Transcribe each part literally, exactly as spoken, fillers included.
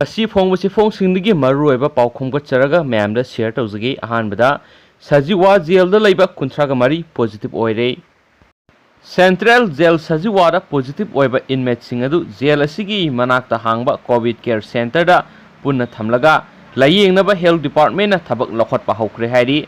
ꯑꯁꯤ ꯐꯣꯡꯕꯁꯤ ꯐꯣꯡꯁꯤꯡꯗꯒꯤ ꯃꯔꯨꯑꯣꯏꯕ ꯄꯥꯎ ꯈꯣꯝꯒꯠꯆꯔꯒ ꯃꯌꯥꯝꯗ ꯁꯤꯌꯔ ꯇꯧꯖꯒꯦ꯫ ꯑꯍꯥꯟꯕꯗ, ꯁꯖꯤꯋꯥ ꯖꯦꯜꯗ ꯂꯩꯕ ꯀꯨꯟꯊ꯭ꯔꯥꯒ ꯃꯔꯤ ꯄꯣꯖꯤꯇꯤꯚ ꯑꯣꯏꯔꯦ꯫ ꯁꯦꯟꯇ꯭ꯔꯦꯜ ꯖꯦꯜ ꯁꯖꯤꯋꯥꯗ ꯄꯣꯖꯤꯇꯤꯚ ꯑꯣꯏꯕ ꯏꯟꯃꯦꯠꯁꯤꯡ ꯑꯗꯨ ꯖꯦꯜ ꯑꯁꯤꯒꯤ ꯃꯅꯥꯛꯇ ꯍꯥꯡꯕ ꯀꯣꯚꯤꯗ ꯀꯦꯌꯔ ꯁꯦꯟꯇꯔꯗ ꯄꯨꯟꯅ ꯊꯝꯂꯒ ꯂꯥꯌꯦꯡꯅꯕ ꯍꯦꯜꯊ ꯗꯤꯄꯥꯔꯠꯃꯦꯟꯅ ꯊꯕꯛ ꯂꯧꯈꯠꯄ ꯍꯧꯈ꯭ꯔꯦ ꯍꯥꯏꯔꯤ꯫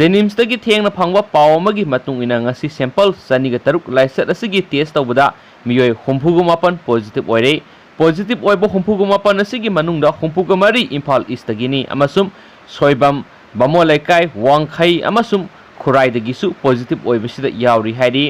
ꯖꯦꯅꯤꯝꯁꯇꯒꯤ ꯊꯦꯡꯅ ꯐꯪꯕ ꯄꯥꯎ ꯑꯃꯒꯤ ꯃꯇꯨꯡ ꯏꯟꯅ, ꯉꯁꯤ ꯁꯦꯝꯄꯜ ꯆꯅꯤꯒ ꯇꯔꯨꯛ ꯂꯥꯏꯆꯠ ꯑꯁꯤꯒꯤ ꯇꯦꯁ ꯇꯧꯕꯗ ꯃꯤꯑꯣꯏ ꯍꯨꯝꯐꯨꯒ ꯃꯥꯄꯟ ꯄꯣꯖꯤꯇꯤꯚ ꯑꯣꯏꯔꯦ꯫ ꯄꯣꯖꯤꯇꯤꯚ ꯑꯣꯏꯕ ꯍꯨꯝꯐꯨꯒ ꯃꯥꯄꯟ ꯑꯁꯤꯒꯤ ꯃꯅꯨꯡꯗ ꯍꯨꯝꯐꯨꯒ ꯃꯔꯤ ꯏꯝꯐꯥꯜ ꯏꯁꯇꯒꯤꯅꯤ ꯑꯃꯁꯨꯡ ꯁꯣꯏꯕꯝ, ꯕꯥꯃꯣꯟ ꯂꯩꯀꯥꯏ, ꯋꯥꯡꯈꯩ ꯑꯃꯁꯨꯡ ꯈꯨꯔꯥꯏꯗꯒꯤꯁꯨ ꯄꯣꯖꯤꯇꯤꯚ ꯑꯣꯏꯕꯁꯤꯗ ꯌꯥꯎꯔꯤ ꯍꯥꯏꯔꯤ꯫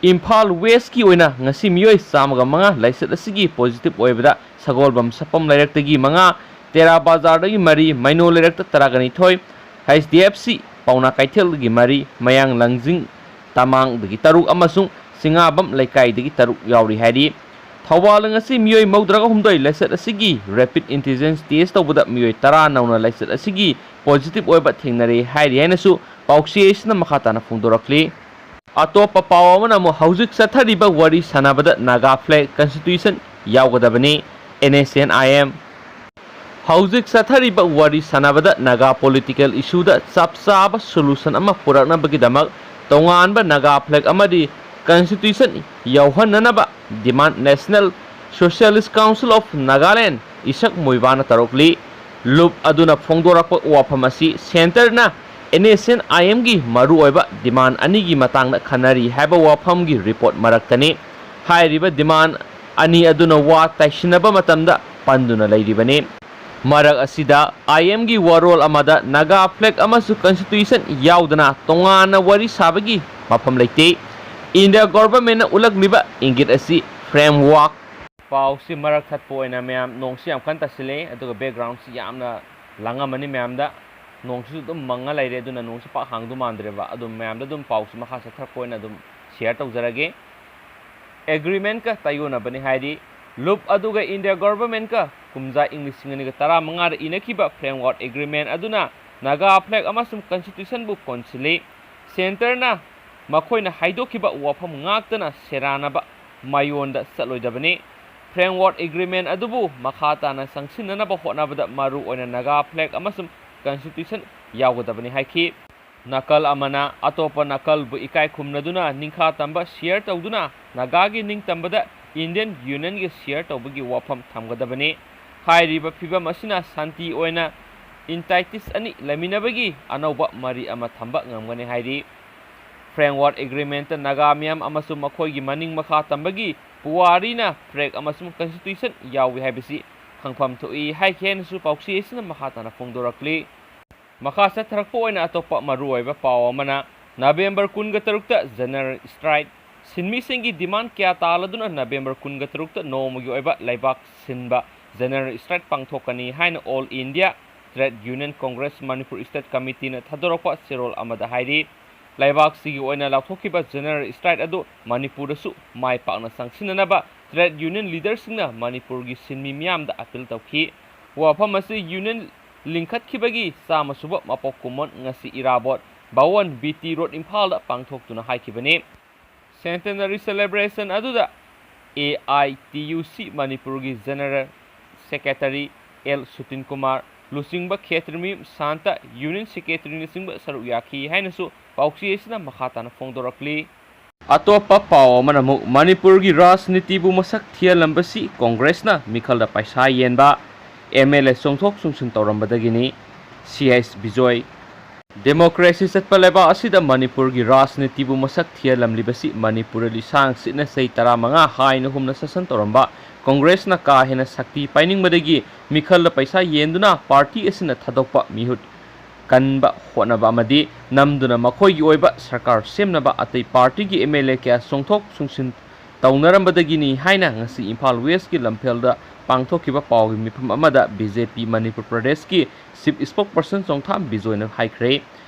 ꯏꯝꯐꯥꯜ ꯋꯦꯁꯀꯤ ꯑꯣꯏꯅ ꯉꯁꯤ ꯃꯤꯑꯣꯏ ꯆꯥꯝꯃꯒ ꯃꯉꯥ ꯂꯥꯏꯆꯠ ꯑꯁꯤꯒꯤ ꯄꯣꯖꯤꯇꯤꯚ ꯑꯣꯏꯕꯗ ꯁꯒꯣꯜꯕꯝ ꯁꯄꯝ ꯂꯩꯔꯛꯇꯒꯤ ꯃꯉꯥ, ꯇꯦꯔꯥ ꯕꯖꯥꯔꯗꯒꯤ ꯃꯔꯤ, ꯃꯩꯅꯣ ꯂꯩꯔꯛꯇ ꯇꯔꯥꯒ ꯅꯤꯊꯣꯏ, ꯑꯩꯆ ꯗꯤ ꯑꯦꯐ ꯁꯤ ꯄꯥꯎꯅꯥ ꯀꯩꯊꯦꯜꯗꯒꯤ ꯃꯔꯤ, ꯃꯌꯥꯡ ꯂꯪꯖꯤꯡ ꯇꯃꯥꯡꯗꯒꯤ ꯇꯔꯨꯛ ꯑꯃꯁꯨꯡ ꯆꯤꯉꯥꯕꯝ ꯂꯩꯀꯥꯏꯗꯒꯤ ꯇꯔꯨꯛ ꯌꯥꯎꯔꯤ ꯍꯥꯏꯔꯤ꯫ ꯊꯧꯕꯥꯜꯗ ꯉꯁꯤ ꯃꯤꯑꯣꯏ ꯃꯧꯗ꯭ꯔꯥꯒ ꯍꯨꯝꯗꯣꯏ ꯂꯥꯏꯆꯠ ꯑꯁꯤꯒꯤ ꯔꯦꯄꯤꯗ ꯑꯦꯟꯇꯤꯖꯦꯟ ꯇꯦꯁ ꯇꯧꯕꯗ ꯃꯤꯑꯣꯏ ꯇꯔꯥ ꯅꯧꯅ ꯂꯥꯏꯆꯠ ꯑꯁꯤꯒꯤ ꯄꯣꯖꯤꯇꯤꯚ ꯑꯣꯏꯕ ꯊꯦꯡꯅꯔꯦ ꯍꯥꯏꯔꯤ ꯍꯥꯏꯅꯁꯨ ꯄꯥꯎꯆꯦ ꯑꯁꯤꯅ ꯃꯈꯥ ꯇꯥꯅ ꯐꯣꯡꯗꯣꯔꯛꯂꯤ꯫ ꯑꯇꯣꯞꯄ ꯄꯥꯎ ꯑꯃꯅ ꯑꯃꯨꯛ ꯍꯧꯖꯤꯛ ꯆꯠꯊꯔꯤꯕ ꯋꯥꯔꯤ ꯁꯥꯟꯅꯕꯗ ꯅꯥꯒꯥ ꯐ꯭ꯂꯦꯒ ꯀꯟꯁꯇꯤꯇ꯭ꯌꯨꯁꯟ ꯌꯥꯎꯒꯗꯕꯅꯤ, N S C N I. ꯍꯧꯖꯤꯛ ꯆꯠꯊꯔꯤꯕ ꯋꯥꯔꯤ ꯁꯥꯟꯅꯕꯗ ꯅꯥꯒꯥ ꯄꯣꯂꯤꯇꯤꯀꯦꯜ ꯏꯁꯨꯗ ꯆꯞ ꯆꯥꯕ ꯁꯣꯂꯨꯁꯟ ꯑꯃ ꯄꯨꯔꯛꯅꯕꯒꯤꯗꯃꯛ ꯇꯣꯉꯥꯟꯕ ꯅꯥꯒꯥ ꯐ꯭ꯂꯦꯒ ꯑꯃꯗꯤ ꯀꯟꯁꯇꯤꯇ꯭ꯌꯨꯁꯟ ꯌꯥꯎꯍꯟꯅꯅꯕ demand national socialist council of Nagalim Isak ꯃꯣꯏꯕꯥꯅ ꯇꯧꯔꯛꯂꯤ꯫ ꯂꯨꯞ ꯑꯗꯨꯅ ꯐꯣꯡꯗꯣꯔꯛꯄ ꯋꯥꯐꯝ ꯑꯁꯤ ꯁꯦꯟꯇꯔꯅ ꯑꯦꯟ ꯑꯦꯁ ꯑꯦꯟ ꯑꯥꯏ ꯑꯦꯝꯒꯤ ꯃꯔꯨꯑꯣꯏꯕ ꯗꯤꯃꯥꯟ ꯑꯅꯤꯒꯤ ꯃꯇꯥꯡꯗ ꯈꯟꯅꯔꯤ ꯍꯥꯏꯕ ꯋꯥꯐꯝꯒꯤ ꯔꯤꯄꯣꯔꯠ ꯃꯔꯛꯇꯅꯤ꯫ ꯍꯥꯏꯔꯤꯕ ꯗꯤꯃꯥꯟ ꯑꯅꯤ ꯑꯗꯨꯅ ꯋꯥ ꯇꯥꯏꯁꯤꯟꯅꯕ ꯃꯇꯝꯗ ꯄꯟꯗꯨꯅ ꯂꯩꯔꯤꯕꯅꯤ꯫ ꯃꯔꯛ ꯑꯁꯤꯗ, ꯑꯥꯏ ꯑꯦꯝꯒꯤ ꯋꯥꯔꯣꯜ ꯑꯃꯗ ꯅꯥꯒꯥ ꯐ꯭ꯂꯦꯒ ꯑꯃꯁꯨꯡ ꯀꯟꯁꯇꯤꯇ꯭ꯌꯨꯁꯟ ꯌꯥꯎꯗꯅ ꯇꯣꯉꯥꯟꯅ ꯋꯥꯔꯤ ꯁꯥꯕꯒꯤ ꯃꯐꯝ ꯂꯩꯇꯦ꯫ ꯏꯟꯗꯤꯌꯥ ꯒꯣꯚꯔꯟꯃꯦꯟꯠꯅ ꯎꯠꯂꯛꯂꯤꯕ ꯏꯪꯒꯤꯠ ꯑꯁꯤ ꯐ꯭ꯔꯦꯝꯋꯥꯔꯛ꯫ ꯄꯥꯎꯁꯤ ꯃꯔꯛ ꯊꯠꯄ ꯑꯣꯏꯅ ꯃꯌꯥꯝ, ꯅꯣꯡꯁꯤ ꯌꯥꯝ ꯀꯟꯅ ꯇꯥꯁꯤꯜꯂꯛꯑꯦ, ꯑꯗꯨꯒ ꯕꯦꯛꯒ꯭ꯔꯥꯎꯟꯁꯤ ꯌꯥꯝꯅ ꯂꯥꯡꯉꯝꯃꯅꯤ ꯃꯌꯥꯝꯗ꯫ ꯅꯣꯡꯁꯤꯁꯨ ꯑꯗꯨꯝ ꯃꯪꯉ ꯂꯩꯔꯦ, ꯑꯗꯨꯅ ꯅꯣꯡꯁꯤ ꯄꯥꯛ ꯍꯥꯡꯗꯧ ꯃꯥꯟꯗ꯭ꯔꯦꯕ꯫ ꯑꯗꯨꯝ ꯃꯌꯥꯝꯗ ꯑꯗꯨꯝ ꯄꯥꯎꯁꯤ ꯃꯈꯥ ꯆꯠꯊꯔꯛꯄ ꯑꯣꯏꯅ ꯑꯗꯨꯝ ꯁꯤꯌꯔ ꯇꯧꯖꯔꯒꯦ꯫ ꯑꯦꯒ꯭ꯔꯤꯃꯦꯟꯠꯀ ꯇꯥꯏꯌꯣꯟꯅꯕꯅꯤ ꯍꯥꯏꯔꯤ꯫ ꯂꯨꯞ ꯑꯗꯨꯒ ꯏꯟꯗꯤꯌꯥ ꯒꯣꯚꯔꯟꯃꯦꯟꯠꯀ ꯀꯨꯝꯖꯥ ꯏꯪ ꯂꯤꯁꯤꯡ ꯑꯅꯤꯒ ꯇꯔꯥꯃꯉꯥꯗ ꯏꯅꯈꯤꯕ ꯐ꯭ꯔꯦꯝꯋꯥꯔꯛ ꯑꯦꯒ꯭ꯔꯤꯃꯦꯟꯠ ꯑꯗꯨꯅ ꯅꯥꯒꯥ ꯐ꯭ꯂꯦꯒ ꯑꯃꯁꯨꯡ ꯀꯟꯁꯇꯤꯇ꯭ꯌꯨꯁꯟꯕꯨ ꯀꯣꯟꯁꯤꯜꯂꯤ꯫ ꯁꯦꯟꯇꯔꯅ ꯃꯈꯣꯏꯅ ꯍꯥꯏꯗꯣꯛꯈꯤꯕ ꯋꯥꯐꯝ ꯉꯥꯛꯇꯅ ꯁꯦꯔꯥꯟꯅꯕ ꯃꯥꯌꯣꯟꯗ ꯆꯠꯂꯣꯏꯗꯕꯅꯤ꯫ Framework Agreement ꯑꯗꯨꯕꯨ ꯃꯈꯥ ꯇꯥꯅ ꯆꯪꯁꯤꯟꯅꯅꯕ ꯍꯣꯠꯅꯕꯗ ꯃꯔꯨ ꯑꯣꯏꯅ ꯅꯥꯒꯥ flag ꯑꯃꯁꯨꯡ constitution ꯌꯥꯎꯒꯗꯕꯅꯤ ꯍꯥꯏꯈꯤ꯫ ꯅꯥꯀꯜ ꯑꯃꯅ ꯑꯇꯣꯞꯄ ꯅꯥꯀꯜꯕꯨ ꯏꯀꯥꯏ ꯈꯨꯝꯅꯗꯨꯅ ꯅꯤꯡꯈꯥ ꯇꯝꯕ share ꯇꯧꯗꯨꯅ ꯅꯥꯒꯥꯒꯤ ꯅꯤꯡꯇꯝꯕꯗ Indian Unionꯒꯤ share ꯇꯧꯕꯒꯤ ꯋꯥꯐꯝ ꯊꯝꯒꯗꯕꯅꯤ꯫ ꯍꯥꯏꯔꯤꯕ ꯐꯤꯚꯝ ꯑꯁꯤꯅ ꯁꯥꯟꯇꯤ ꯑꯣꯏꯅ entities ꯑꯅꯤ ꯂꯩꯃꯤꯟꯅꯕꯒꯤ ꯑꯅꯧꯕ ꯃꯔꯤ ꯑꯃ ꯊꯝꯕ ꯉꯝꯒꯅꯤ ꯍꯥꯏꯔꯤ꯫ Framework Agreement ꯅꯥꯒꯥ ꯃꯤꯌꯥꯝ ꯑꯃꯁꯨꯡ ꯃꯈꯣꯏꯒꯤ ꯃꯅꯤꯡ ꯃꯈꯥ ꯇꯝꯕꯒꯤ ꯄꯨꯋꯥꯔꯤꯅ flag ꯑꯃꯁꯨꯡ constitution ꯌꯥꯎꯏ ꯍꯥꯏꯕꯁꯤ ꯈꯪꯐꯝ ꯊꯣꯛꯏ ꯍꯥꯏꯈꯤ ꯍꯥꯏꯅꯁꯨ ꯄꯥꯎꯆꯦ ꯑꯁꯤꯅ ꯃꯈꯥ ꯇꯥꯅ ꯐꯣꯡꯗꯣꯔꯛꯂꯤ꯫ ꯃꯈꯥ ꯆꯠꯊꯔꯛꯄ ꯑꯣꯏꯅ ꯑꯇꯣꯞꯄ ꯃꯔꯨꯑꯣꯏꯕ ꯄꯥꯎ ꯑꯃꯅ, November ꯀꯨꯟꯒ ꯇꯔꯨꯛꯇ general strike, ꯁꯤꯟꯃꯤꯁꯤꯡꯒꯤ demand ꯀꯌꯥ ꯇꯥꯜꯂꯗꯨꯅ November ꯀꯨꯟꯒ ꯇꯔꯨꯛꯇ ꯅꯣꯡꯃꯒꯤ ꯑꯣꯏꯕ ꯂꯩꯕꯥꯛ ꯁꯤꯟꯕ general strike ꯄꯥꯡꯊꯣꯛꯀꯅꯤ ꯍꯥꯏꯅ All India Trade Union Congress Manipur State Committeeꯅ ꯊꯥꯗꯣꯔꯛꯄ ꯆꯦꯔꯣꯜ ꯑꯃꯗ ꯍꯥꯏꯔꯤ꯫ ꯂꯩꯕꯥꯛꯁꯤꯒꯤ ꯑꯣꯏꯅ ꯂꯥꯎꯊꯣꯛꯈꯤꯕ general strike ꯑꯗꯨ ꯃꯅꯤꯄꯨꯔꯗꯁꯨ ꯃꯥꯏ ꯄꯥꯛꯅ ꯆꯪꯁꯤꯟꯅꯅꯕ trade union leaderꯁꯤꯡꯅ ꯃꯅꯤꯄꯨꯔꯒꯤ ꯁꯤꯟꯃꯤ ꯃꯤꯌꯥꯝꯗ appeal ꯇꯧꯈꯤ꯫ ꯋꯥꯐꯝ ꯑꯁꯤ union ꯂꯤꯡꯈꯠꯈꯤꯕꯒꯤ ꯆꯥꯝꯃ ꯁꯨꯕ ꯃꯄꯣꯛ ꯀꯨꯝꯑꯣꯟ ꯉꯁꯤ ꯏꯔꯥꯕꯣꯠ ꯚꯋꯟ, B T Road, ꯏꯝꯐꯥꯜꯗ ꯄꯥꯡꯊꯣꯛꯇꯨꯅ ꯍꯥꯏꯈꯤꯕꯅꯤ꯫ Centenary celebration ꯑꯗꯨꯗ A I T U C ꯃꯅꯤꯄꯨꯔꯒꯤ general secretary L ꯁꯨꯇꯤꯟ ꯀꯨꯃꯥꯔ, ꯂꯨꯆꯤꯡꯕ ꯈꯦꯇ꯭ꯔꯤꯃꯌꯨꯝ ꯁꯥꯟꯇ, union secretaryꯅꯆꯤꯡꯕ ꯁꯔꯨꯛ ꯌꯥꯈꯤ ꯍꯥꯏꯅꯁꯨ ꯄꯥꯎꯆꯦ ꯑꯁꯤꯅ ꯃꯈꯥ ꯇꯥꯅ ꯐꯣꯡꯗꯣꯔꯛꯂꯤ꯫ ꯑꯇꯣꯞꯄ ꯄꯥꯎ ꯑꯃꯅ ꯑꯃꯨꯛ, ꯃꯅꯤꯄꯨꯔꯒꯤ ꯔꯥꯖꯅꯤꯇꯤꯕꯨ ꯃꯁꯛ ꯊꯤꯍꯜꯂꯝꯕꯁꯤ ꯀꯣꯡꯒ꯭ꯔꯦꯁꯅ ꯃꯤꯈꯜꯗ ꯄꯩꯁꯥ ꯌꯦꯟꯕ, M L A ꯆꯣꯡꯊꯣꯛ ꯆꯣꯡꯁꯤꯟ ꯇꯧꯔꯝꯕꯗꯒꯤꯅꯤ꯫ C H Bijoy. Democracy ꯆꯠꯄ ꯂꯩꯕꯥꯛ ꯑꯁꯤꯗ ꯃꯅꯤꯄꯨꯔꯒꯤ ꯔꯥꯖꯅꯤꯇꯤꯕꯨ ꯃꯁꯛ ꯊꯤꯍꯜꯂꯝꯂꯤꯕꯁꯤ ꯃꯅꯤꯄꯨꯔꯗ ꯂꯤꯁꯥꯡ ꯁꯤꯠꯅ ꯆꯍꯤ ꯇꯔꯥꯃꯉꯥ ꯍꯥꯏꯅ ꯍꯨꯝꯅ ꯁꯥꯁꯟ ꯇꯧꯔꯝꯕ ꯀꯣꯡꯒ꯭ꯔꯦꯁꯅ ꯀꯥ ꯍꯦꯟꯅ ꯁꯛꯇꯤ ꯄꯥꯏꯅꯤꯡꯕꯗꯒꯤ ꯃꯤꯈꯜꯗ ꯄꯩꯁꯥ ꯌꯦꯟꯗꯨꯅ party ꯑꯁꯤꯅ ꯊꯥꯗꯣꯛꯄ ꯃꯤꯍꯨꯠ ꯀꯟꯕ ꯍꯣꯠꯅꯕ ꯑꯃꯗꯤ ꯅꯝꯗꯨꯅ ꯃꯈꯣꯏꯒꯤ ꯑꯣꯏꯕ ꯁꯔꯀꯥꯔ ꯁꯦꯝꯅꯕ ꯑꯇꯩ partyꯒꯤ M L A ꯀꯌꯥ ꯆꯣꯡꯊꯣꯛ ꯆꯣꯡꯁꯤꯟ ꯇꯧꯅꯔꯝꯕꯗꯒꯤꯅꯤ ꯍꯥꯏꯅ ꯉꯁꯤ ꯏꯝꯐꯥꯜ Westꯀꯤ ꯂꯝꯐꯦꯜꯗ ꯄꯥꯡꯊꯣꯛꯈꯤꯕ ꯄꯥꯎꯒꯤ ꯃꯤꯐꯝ ꯑꯃꯗ B J P ꯃꯅꯤꯄꯨꯔ ꯄ꯭ꯔꯗꯦꯁꯀꯤ chief spokesperson ꯆꯣꯡꯊꯥꯝ ꯕꯤꯖꯣꯏꯅ ꯍꯥꯏꯈ꯭ꯔꯦ꯫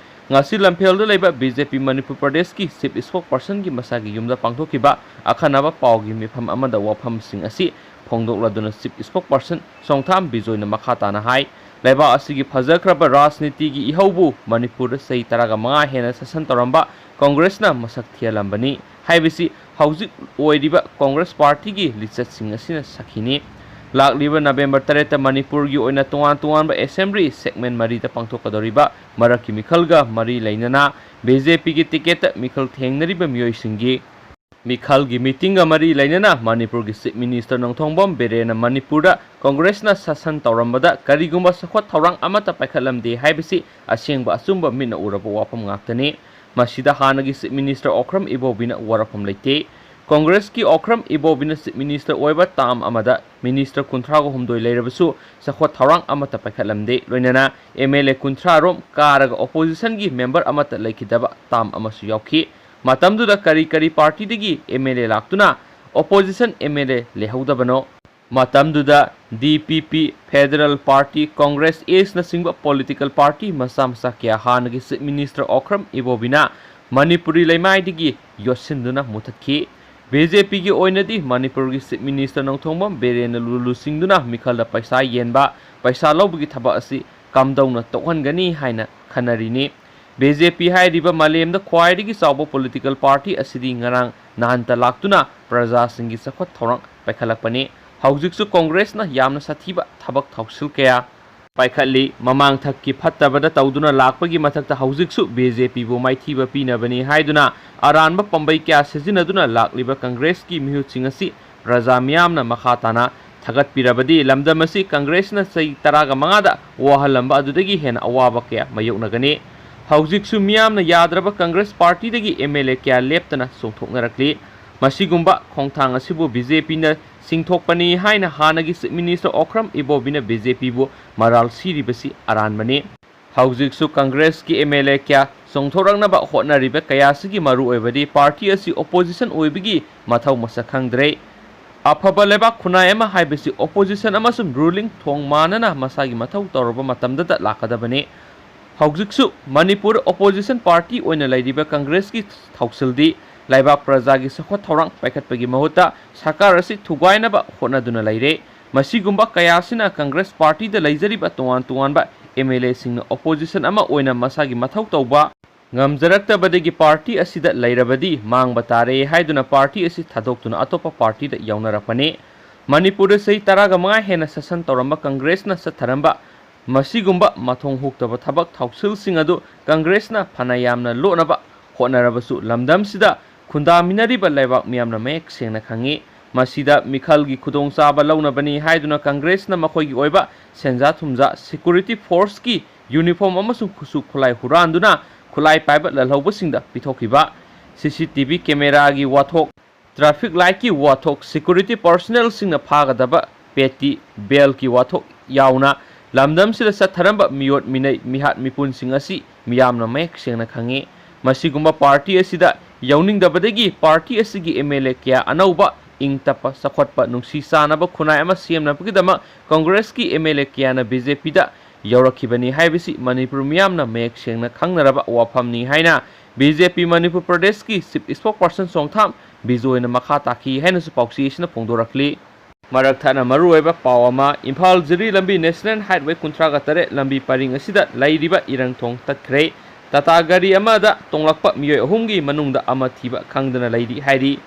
ꯉꯁꯤ ꯂꯝꯐꯦꯜꯗ ꯂꯩꯕ B J P ꯃꯅꯤꯄꯨꯔ ꯄ꯭ꯔꯗꯦꯁꯀꯤ chief spokespersonꯒꯤ ꯃꯁꯥꯒꯤ ꯌꯨꯝꯗ ꯄꯥꯡꯊꯣꯛꯈꯤꯕ ꯑꯈꯟꯅꯕ ꯄꯥꯎꯒꯤ ꯃꯤꯐꯝ ꯑꯃꯗ ꯋꯥꯐꯝꯁꯤꯡ ꯑꯁꯤ ꯐꯣꯡꯗꯣꯛꯂꯗꯨꯅ chief spokesperson ꯆꯣꯡꯊꯥꯝ ꯕꯤꯖꯣꯏꯅ ꯃꯈꯥ ꯇꯥꯅ ꯍꯥꯏ, ꯂꯩꯕꯥꯛ ꯑꯁꯤꯒꯤ ꯐꯖꯈ꯭ꯔꯕ ꯔꯥꯖꯅꯤꯇꯤꯒꯤ ꯏꯍꯧꯕꯨ ꯃꯅꯤꯄꯨꯔꯗ ꯆꯍꯤ ꯇꯔꯥꯒ ꯃꯉꯥ ꯍꯦꯟꯅ ꯁꯥꯁꯟ ꯇꯧꯔꯝꯕ ꯀꯣꯡꯒ꯭ꯔꯦꯁꯅ ꯃꯁꯛ ꯊꯤꯍꯜꯂꯝꯕꯅꯤ ꯍꯥꯏꯕꯁꯤ ꯍꯧꯖꯤꯛ ꯑꯣꯏꯔꯤꯕ ꯀꯣꯡꯒ꯭ꯔꯦꯁ ꯄꯥꯔꯇꯤꯒꯤ ꯂꯤꯆꯠꯁꯤꯡ ꯑꯁꯤꯅ ꯁꯥꯈꯤꯅꯤ꯫ ꯂꯥꯛꯂꯤꯕ ꯅꯕꯦꯝꯕꯔ ꯇꯔꯦꯠꯇ ꯃꯅꯤꯄꯨꯔꯒꯤ ꯑꯣꯏꯅ ꯇꯣꯉꯥꯟ ꯇꯣꯉꯥꯟꯕ ꯑꯦꯁꯦꯝꯕ꯭ꯂꯤ ꯁꯦꯒꯃꯦꯟ ꯃꯔꯤꯗ ꯄꯥꯡꯊꯣꯛꯀꯗꯧꯔꯤꯕ ꯃꯔꯛꯀꯤ ꯃꯤꯈꯜꯒ ꯃꯔꯤ ꯂꯩꯅꯅ ꯕꯤ ꯖꯦ ꯄꯤꯒꯤ ꯇꯤꯀꯦꯠꯇ ꯃꯤꯈꯜ ꯊꯦꯡꯅꯔꯤꯕ ꯃꯤꯑꯣꯏꯁꯤꯡꯒꯤ ꯃꯤꯈꯜꯒꯤ ꯃꯤꯇꯤꯡꯒ ꯃꯔꯤ ꯂꯩꯅꯅ ꯃꯅꯤꯄꯨꯔꯒꯤ ꯆꯤꯐ ꯃꯤꯅꯤꯁꯇꯔ ꯅꯣꯡꯊꯣꯡꯕꯝ ꯕꯤꯔꯦꯟꯅ ꯃꯅꯤꯄꯨꯔꯗ ꯀꯣꯡꯒ꯭ꯔꯦꯁꯅ ꯁꯥꯁꯟ ꯇꯧꯔꯝꯕꯗ ꯀꯔꯤꯒꯨꯝꯕ ꯆꯥꯎꯈꯠ ꯊꯧꯔꯥꯡ ꯑꯃꯠꯇ ꯄꯥꯏꯈꯠꯂꯝꯗꯦ ꯍꯥꯏꯕꯁꯤ ꯑꯁꯦꯡꯕ ꯑꯆꯨꯝꯕ ꯃꯤꯠꯅ ꯎꯔꯕ ꯋꯥꯐꯝ ꯉꯥꯛꯇꯅꯤ꯫ ꯃꯁꯤꯗ ꯍꯥꯟꯅꯒꯤ ꯆꯤꯐ ꯃꯤꯅꯤꯁꯇꯔ ꯑꯣꯀ꯭ꯔꯝ ꯏꯕꯣꯕꯤꯅ ꯋꯥꯔꯛꯐꯝ ꯂꯩꯇꯦ꯫ ꯀꯣꯡꯒ꯭ꯔꯦꯁꯀꯤ ꯑꯣꯀ꯭ꯔꯝ ꯏꯕꯣꯕꯤꯅ ꯆꯤꯐ ꯃꯤꯅꯤꯁꯇꯔ ꯑꯣꯏꯕ ꯇꯥꯝ ꯑꯃꯗ ꯃꯤꯅꯤꯁꯇꯔ ꯀꯨꯟꯊ꯭ꯔꯥꯒ ꯍꯨꯝꯗꯣꯏ ꯂꯩꯔꯕꯁꯨ ꯆꯥꯎꯈꯠ ꯊꯧꯔꯥꯡ ꯑꯃꯠꯇ ꯄꯥꯏꯈꯠꯂꯝꯗꯦ꯫ ꯂꯣꯏꯅꯅ ꯑꯦꯝ ꯑꯦꯜ ꯑꯦ ꯀꯨꯟꯊ꯭ꯔꯥ ꯔꯣꯝ ꯀꯥꯔꯒ ꯑꯣꯄꯣꯖꯤꯁꯟꯒꯤ ꯃꯦꯝꯕꯔ ꯑꯃꯠꯇ ꯂꯩꯈꯤꯗꯕ ꯇꯥꯝ ꯑꯃꯁꯨ ꯌꯥꯎꯈꯤ꯫ ꯃꯇꯝꯗꯨꯗ ꯀꯔꯤ ꯀꯔꯤ ꯄꯥꯔꯇꯤꯗꯒꯤ ꯑꯦꯝ ꯑꯦꯜ ꯑꯦ ꯂꯥꯛꯇꯨꯅ ꯑꯣꯄꯣꯖꯤꯁꯟ ꯑꯦꯝ ꯑꯦꯜ ꯑꯦ ꯂꯩꯍꯧꯗꯕꯅꯣ? ꯃꯇꯝꯗꯨꯗ D P P, federal party, Congress ꯑꯦꯁꯅꯆꯤꯡꯕ ꯄꯣꯂꯤꯇꯤꯀꯦꯜ ꯄꯥꯔꯇꯤ ꯃꯆꯥ ꯃꯆꯥ ꯀꯌꯥ ꯍꯥꯟꯅꯒꯤ ꯆꯤꯐ ꯃꯤꯅꯤꯁꯇꯔ ꯑꯣꯀ꯭ꯔꯝ ꯏꯕꯣꯕꯤꯅ ꯃꯅꯤꯄꯨꯔꯤ ꯂꯩꯃꯥꯏꯗꯒꯤ ꯌꯣꯠꯁꯤꯟꯗꯨꯅ ꯃꯨꯊꯠꯈꯤ꯫ ꯕꯤ ꯖꯦ ꯄꯤꯒꯤ ꯑꯣꯏꯅꯗꯤ ꯃꯅꯤꯄꯨꯔꯒꯤ ꯆꯤꯐ ꯃꯤꯅꯤꯁꯇꯔ ꯅꯣꯡꯊꯣꯡꯕꯝ ꯕꯤꯔꯦꯟꯅ ꯂꯨ ꯂꯨꯆꯤꯡꯗꯨꯅ ꯃꯤꯈꯜꯗ ꯄꯩꯁꯥ ꯌꯦꯟꯕ, ꯄꯩꯁꯥ ꯂꯧꯕꯒꯤ ꯊꯕꯛ ꯑꯁꯤ ꯀꯝꯗꯧꯅ ꯇꯣꯛꯍꯟꯒꯅꯤ ꯍꯥꯏꯅ ꯈꯟꯅꯔꯤꯅꯤ꯫ ꯕꯤ ꯖꯦ ꯄꯤ ꯍꯥꯏꯔꯤꯕ ꯃꯥꯂꯦꯝꯗ ꯈ꯭ꯋꯥꯏꯗꯒꯤ ꯆꯥꯎꯕ ꯄꯣꯂꯤꯇꯤꯀꯦꯜ ꯄꯥꯔꯇꯤ ꯑꯁꯤꯗꯤ ꯉꯔꯥꯡ ꯅꯍꯥꯟꯇ ꯂꯥꯛꯇꯨꯅ ꯄ꯭ꯔꯖꯥꯁꯤꯡꯒꯤ ꯆꯥꯎꯈꯠ ꯊꯧꯔꯥꯡ ꯄꯥꯏꯈꯠꯂꯛꯄꯅꯤ꯫ ꯍꯧꯖꯤꯛꯁꯨ ꯀꯣꯡꯒ꯭ꯔꯦꯁꯅ ꯌꯥꯝꯅ ꯁꯥꯊꯤꯕ ꯊꯕꯛ ꯊꯧꯁꯤꯜ ꯀꯌꯥ ꯄꯥꯏꯈꯠꯂꯤ꯫ ꯃꯃꯥꯡꯊꯛꯀꯤ ꯐꯠꯇꯕꯗ ꯇꯧꯗꯨꯅ ꯂꯥꯛꯄꯒꯤ ꯃꯊꯛꯇ ꯍꯧꯖꯤꯛꯁꯨ ꯕꯤ ꯖꯦ ꯄꯤꯕꯨ ꯃꯥꯏꯊꯤꯕ ꯄꯤꯅꯕꯅꯤ ꯍꯥꯏꯗꯨꯅ ꯑꯔꯥꯟꯕ ꯄꯥꯝꯕꯩ ꯀꯌꯥ ꯁꯤꯖꯤꯟꯅꯗꯨꯅ ꯂꯥꯛꯂꯤꯕ ꯀꯪꯒ꯭ꯔꯦꯁꯀꯤ ꯃꯤꯍꯨꯠꯁꯤꯡ ꯑꯁꯤ ꯄ꯭ꯔꯖꯥ ꯃꯤꯌꯥꯝꯅ ꯃꯈꯥ ꯇꯥꯅ ꯊꯥꯒꯠꯄꯤꯔꯕꯗꯤ ꯂꯝꯗꯝ ꯑꯁꯤ ꯀꯪꯒ꯭ꯔꯦꯁꯅ ꯆꯍꯤ ꯇꯔꯥꯒ ꯃꯉꯥꯗ ꯋꯥꯍꯜꯂꯝꯕ ꯑꯗꯨꯗꯒꯤ ꯍꯦꯟꯅ ꯑꯋꯥꯕ ꯀꯌꯥ ꯃꯥꯌꯣꯛꯅꯒꯅꯤ꯫ ꯍꯧꯖꯤꯛꯁꯨ ꯃꯤꯌꯥꯝꯅ ꯌꯥꯗ꯭ꯔꯕ ꯀꯪꯒ꯭ꯔꯦꯁ ꯄꯥꯔꯇꯤꯗꯒꯤ ꯑꯦꯝ ꯑꯦꯜ ꯑꯦ ꯀꯌꯥ ꯂꯦꯞꯇꯅ ꯆꯣꯡꯊꯣꯛꯅꯔꯛꯂꯤ꯫ ꯃꯁꯤꯒꯨꯝꯕ ꯈꯣꯡꯊꯥꯡ ꯑꯁꯤꯕꯨ ꯕꯤ ꯖꯦ ꯄꯤꯅ ꯁꯤꯡꯊꯣꯛꯄꯅꯤ ꯍꯥꯏꯅ ꯍꯥꯟꯅꯒꯤ ꯆꯤꯐ ꯃꯤꯅꯤꯁꯇꯔ ꯑꯣꯀ꯭ꯔꯝ ꯏꯕꯣꯕꯤꯅ ꯕꯤ ꯖꯦ ꯄꯤꯕꯨ ꯃꯔꯥꯜ ꯁꯤꯔꯤꯕꯁꯤ ꯑꯔꯥꯟꯕꯅꯤ꯫ ꯍꯧꯖꯤꯛꯁꯨ ꯀꯪꯒ꯭ꯔꯦꯁꯀꯤ ꯑꯦꯝ ꯑꯦꯜ ꯑꯦ ꯀꯌꯥ ꯆꯣꯡꯊꯣꯔꯛꯅꯕ ꯍꯣꯠꯅꯔꯤꯕ ꯀꯌꯥꯁꯤꯒꯤ ꯃꯔꯨꯑꯣꯏꯕꯗꯤ ꯄꯥꯔꯇꯤ ꯑꯁꯤ ꯑꯣꯄꯣꯖꯤꯁꯟ ꯑꯣꯏꯕꯒꯤ ꯃꯊꯧ ꯃꯁꯛ ꯈꯪꯗ꯭ꯔꯦ꯫ ꯑꯐꯕ ꯂꯩꯕꯥꯛ ꯈꯨꯟꯅꯥꯏ ꯑꯃ ꯍꯥꯏꯕꯁꯤ ꯑꯣꯄꯣꯖꯤꯁꯟ ꯑꯃꯁꯨꯡ ꯔꯨꯂꯤꯡ ꯊꯣꯡ ꯃꯥꯟꯅꯅ ꯃꯁꯥꯒꯤ ꯃꯊꯧ ꯇꯧꯔꯕ ꯃꯇꯝꯗꯇ ꯂꯥꯛꯀꯗꯕꯅꯤ꯫ ꯍꯧꯖꯤꯛꯁꯨ ꯃꯅꯤꯄꯨꯔ ꯑꯣꯄꯣꯖꯤꯁꯟ ꯄꯥꯔꯇꯤ ꯑꯣꯏꯅ ꯂꯩꯔꯤꯕ ꯀꯪꯒ꯭ꯔꯦꯁꯀꯤ ꯊꯧꯁꯤꯜꯗꯤ ꯂꯩꯕꯥꯛ ꯄ꯭ꯔꯖꯥꯒꯤ ꯆꯥꯎꯈꯠ ꯊꯧꯔꯥꯡ ꯄꯥꯏꯈꯠꯄꯒꯤ ꯃꯍꯨꯠꯇ ꯁꯔꯀꯥꯔ ꯑꯁꯤ ꯊꯨꯒꯥꯏꯅꯕ ꯍꯣꯠꯅꯗꯨꯅ ꯂꯩꯔꯦ꯫ ꯃꯁꯤꯒꯨꯝꯕ ꯀꯌꯥ ꯑꯁꯤꯅ ꯀꯪꯒ꯭ꯔꯦꯁ ꯄꯥꯔꯇꯤꯗ ꯂꯩꯖꯔꯤꯕ ꯇꯣꯉꯥꯟ ꯇꯣꯉꯥꯟꯕ ꯑꯦꯝ ꯑꯦꯜ ꯑꯦꯁꯤꯡꯅ ꯑꯣꯄꯣꯖꯤꯁꯟ ꯑꯃ ꯑꯣꯏꯅ ꯃꯁꯥꯒꯤ ꯃꯊꯧ ꯇꯧꯕ ꯉꯝꯖꯔꯛꯇꯕꯗꯒꯤ ꯄꯥꯔꯇꯤ ꯑꯁꯤꯗ ꯂꯩꯔꯕꯗꯤ ꯃꯥꯡꯕ ꯇꯥꯔꯦ ꯍꯥꯏꯗꯨꯅ ꯄꯥꯔꯇꯤ ꯑꯁꯤ ꯊꯥꯗꯣꯛꯇꯨꯅ ꯑꯇꯣꯞꯄ ꯄꯥꯔꯇꯤꯗ ꯌꯥꯎꯅꯔꯛꯄꯅꯤ꯫ ꯃꯅꯤꯄꯨꯔꯗ ꯆꯍꯤ ꯇꯔꯥꯒ ꯃꯉꯥ ꯍꯦꯟꯅ ꯁꯥꯁꯟ ꯇꯧꯔꯝꯕ ꯀꯪꯒ꯭ꯔꯦꯁꯅ ꯆꯠꯊꯔꯝꯕ ꯃꯁꯤꯒꯨꯝꯕ ꯃꯊꯣꯡ ꯍꯨꯛꯇꯕ ꯊꯕꯛ ꯊꯧꯁꯤꯜꯁꯤꯡ ꯑꯗꯨ ꯀꯪꯒ꯭ꯔꯦꯁꯅ ꯐꯅ ꯌꯥꯝꯅ ꯂꯣꯠꯅꯕ ꯍꯣꯠꯅꯔꯕꯁꯨ, ꯂꯝꯗꯝꯁꯤꯗ ꯈꯨꯟꯗꯥꯃꯤꯟꯅꯔꯤꯕ ꯂꯩꯕꯥꯛ ꯃꯤꯌꯥꯝꯅ ꯃꯌꯦꯛ ꯁꯦꯡꯅ ꯈꯪꯏ꯫ ꯃꯁꯤꯗ ꯃꯤꯈꯜꯒꯤ ꯈꯨꯗꯣꯡꯆꯥꯕ ꯂꯧꯅꯕꯅꯤ ꯍꯥꯏꯗꯨꯅ ꯀꯪꯒ꯭ꯔꯦꯁꯅ ꯃꯈꯣꯏꯒꯤ ꯑꯣꯏꯕ ꯁꯦꯟꯖꯥ ꯊꯨꯝꯖꯥ, ꯁꯦꯀ꯭ꯌꯨꯔꯤꯇꯤ ꯐꯣꯔꯁꯀꯤ ꯌꯨꯅꯤꯐꯣꯔꯝ ꯑꯃꯁꯨꯡ ꯈꯨꯠꯁꯨ ꯈꯨꯠꯂꯥꯏ ꯍꯨꯔꯥꯟꯗꯨꯅ ꯈꯨꯠꯂꯥꯏ ꯄꯥꯏꯕ ꯂꯜꯍꯧꯕꯁꯤꯡꯗ ꯄꯤꯊꯣꯛꯈꯤꯕ, ꯁꯤ ꯁꯤ ꯇꯤ ꯚꯤ ꯀꯦꯃꯦꯔꯥꯒꯤ ꯋꯥꯊꯣꯛ, ꯇ꯭ꯔꯥꯐꯤꯛ ꯂꯥꯏꯠꯀꯤ ꯋꯥꯊꯣꯛ, ꯁꯦꯀ꯭ꯌꯨꯔꯤꯇꯤ ꯄꯔꯁꯣꯅꯦꯜꯁꯤꯡꯅ ꯐꯥꯒꯗꯕ ꯄꯦꯇꯤ ꯕꯦꯜꯒꯤ ꯋꯥꯊꯣꯛ ꯌꯥꯎꯅ ꯂꯝꯗꯝꯁꯤꯗ ꯆꯠꯊꯔꯝꯕ ꯃꯤꯑꯣꯠ ꯃꯤꯅꯩ, ꯃꯤꯍꯥꯠ ꯃꯤꯄꯨꯟꯁꯤꯡ ꯑꯁꯤ ꯃꯤꯌꯥꯝꯅ ꯃꯌꯦꯛ ꯁꯦꯡꯅ ꯈꯪꯏ꯫ ꯃꯁꯤꯒꯨꯝꯕ ꯄꯥꯔꯇꯤ ꯑꯁꯤꯗ ꯌꯥꯎꯅꯤꯡꯗꯕꯗꯒꯤ ꯄꯥꯔꯇꯤ ꯑꯁꯤꯒꯤ ꯑꯦꯝ ꯑꯦꯜ ꯑꯦ ꯀꯌꯥ ꯑꯅꯧꯕ, ꯏꯪ ꯇꯞꯄ, ꯆꯥꯎꯈꯠꯄ, ꯅꯨꯡꯁꯤ ꯆꯥꯟꯅꯕ ꯈꯨꯟꯅꯥꯏ ꯑꯃ ꯁꯦꯝꯅꯕꯒꯤꯗꯃꯛ ꯀꯪꯒ꯭ꯔꯦꯁꯀꯤ ꯑꯦꯝ ꯑꯦꯜ ꯑꯦ ꯀꯌꯥꯅ ꯕꯤ ꯖꯦ ꯄꯤꯗ ꯌꯧꯔꯛꯈꯤꯕꯅꯤ ꯍꯥꯏꯕꯁꯤ ꯃꯅꯤꯄꯨꯔ ꯃꯤꯌꯥꯝꯅ ꯃꯌꯦꯛ ꯁꯦꯡꯅ ꯈꯪꯅꯔꯕ ꯋꯥꯐꯝꯅꯤ ꯍꯥꯏꯅ ꯕꯤ ꯖꯦ ꯄꯤ ꯃꯅꯤꯄꯨꯔ ꯄ꯭ꯔꯗꯦꯁꯀꯤ ꯆꯤꯐ ꯏꯁꯄꯣꯛ ꯄꯔꯁꯟ ꯆꯣꯡꯊꯥꯝ ꯕꯤꯖꯣꯏꯅ ꯃꯈꯥ ꯇꯥꯈꯤ ꯍꯥꯏꯅꯁꯨ ꯄꯥꯎꯆꯦ ꯑꯁꯤꯅ ꯐꯣꯡꯗꯣꯔꯛꯂꯤ꯫ ꯃꯔꯛ ꯊꯠꯅ ꯃꯔꯨꯑꯣꯏꯕ ꯄꯥꯎ ꯑꯃ, ꯏꯝꯐꯥꯜ ꯖꯤꯔꯤ ꯂꯝꯕꯤ ꯅꯦꯁꯅꯦꯜ ꯍꯥꯏꯠꯋꯦ ꯀꯨꯟꯊ꯭ꯔꯥꯒ ꯇꯔꯦꯠ ꯂꯝꯕꯤ ꯄꯔꯤꯡ ꯑꯁꯤꯗ ꯂꯩꯔꯤꯕ ꯏꯔꯪ ꯊꯣꯡ ꯇꯠꯈ꯭ꯔꯦ꯫ ꯇꯥꯇꯥ ꯒꯥꯔꯤ ꯑꯃꯗ ꯇꯣꯡꯂꯛꯄ ꯃꯤꯑꯣꯏ ꯑꯍꯨꯝꯒꯤ ꯃꯅꯨꯡꯗ ꯑꯃ ꯊꯤꯕ ꯈꯪꯗꯅ ꯂꯩꯔꯤ ꯍꯥꯏꯔꯤ꯫